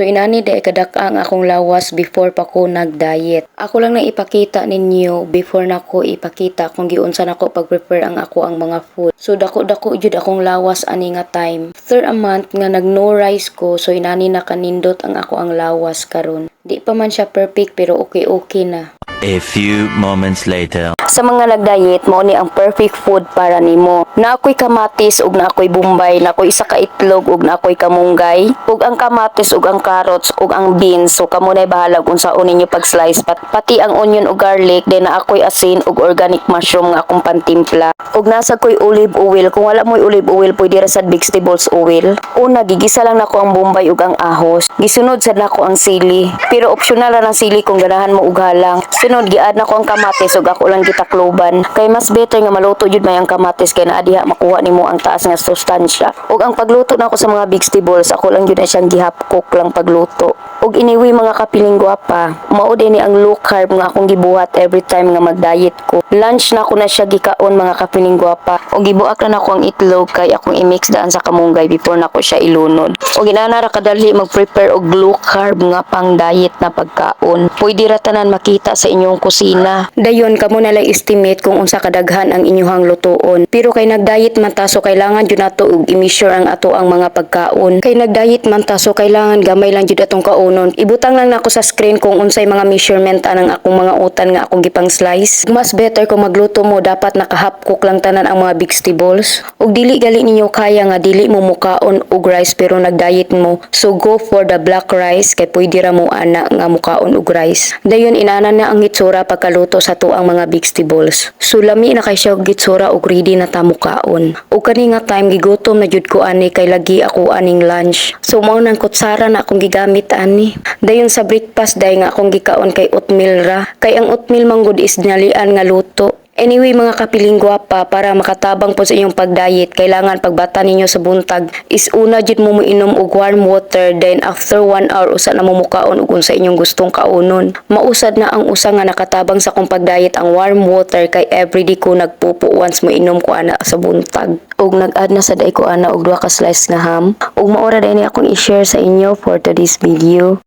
So inani diay kadak-a ang akong lawas before pa ko nag-diet. Ako lang na ipakita ninyo before nako ipakita kung giunsa nako pag-prepare ang ako ang mga food. So dako-dako jud akong lawas ani nga time. After a month nga nag no rice ko, so inani na kanindot ang ako ang lawas karon. Di pa man siya perfect pero okay-okay na. A few moments later. Sa mga nag-diet, mao ni ang perfect food para nimo. Na ako'y kamatis ug na ako'y bombay, na ako'y isa ka itlog ug na ako'y kamunggay, ug ang kamatis ug ang carrots ug ang beans. So kamo na'y bahalag unsaon ninyo pag-slice pati ang onion ug garlic, then na ako'y asin ug organic mushroom nga akong pantimpla. Ug nasa ko'y olive oil. Kung wala mo'y olive oil, pwede ra sad vegetables oil. Una, gigisa lang nako ang bombay ug ang ahos. Gisunod sad nako ang sili. Pero optional ra ang sili kung ganahan mo og halang. Sunod, gi-add nako ang kamatis ug ako lang gitakloban. Kay mas better nga maluto jud may ang kamatis kay naa diha makuha nimo ang taas nga sustansya. Ug ang pagluto nako sa mga vegetables, ako lang jud na siyang gi-half cook lang pagluto. Ug anyway, mga kapiling gwapa, mao din ni ang low carb nga akong gibuhat every time nga mag-diet ko. Lunch na ako na siya gikaon, mga kapiling gwapa. Ug gibuak na nako ang itlog kay akong i-mix daan sa kamunggay before nako siya ilunod. Ug inana ra kadali mag-prepare og low carb nga pang diet na pagkaon. Pwede ra tanan makita sa inyong kusina. Dayon kamo na lang estimate kung unsa kadaghan ang inyong lutuon. Pero kay nag-diet man ta, so kailangan jud nato og i-measure ang ato ang mga pagkaon. Kay nag-diet man ta, so kailangan gamay lang jud atong kaunon. Ibutang lang nako sa screen kung unsay mga measurement anang akong mga utan nga akong gipang slice. Mas better kung magluto mo, dapat naka-half cook lang tanan ang mga vegetables. Ug dili gali ninyo kaya nga dili mo mukaon og rice pero nag-diet mo. So go for the black rice kay pwede ra mo ana nga mukaon og rice. Dayon inana na ang hitsura pagkaluto sa tuang mga vegetables. So lami na kay siya og hitsura ug ready na ta mukaon. Ug kani nga time, gigutom na jud ko ani kay lagi ako aning lunch. So mao nang kutsara na akong gigamit ani. Dayon sa breakfast day nga akong gikaon kay oatmeal ra. Kay ang oatmeal manggod is nalian nga luto. Anyway, mga kapiling gwapa, para makatabang po sa inyong pag-diet, kailangan pagbata ninyo sa buntag is una jud mo moinom og warm water, then after 1 hour usa na mo mukaon og unsa inyong gustong kaunon. Mausad na ang usa nga nakatabang sa akong pag-diet ang warm water kay everyday ko nagpupo once mo inom ko ana sa buntag. Ug nag-add na sad ko ana og duha ka slice nga ham. Ug mao ra ni akong i-share sa inyo for today's video.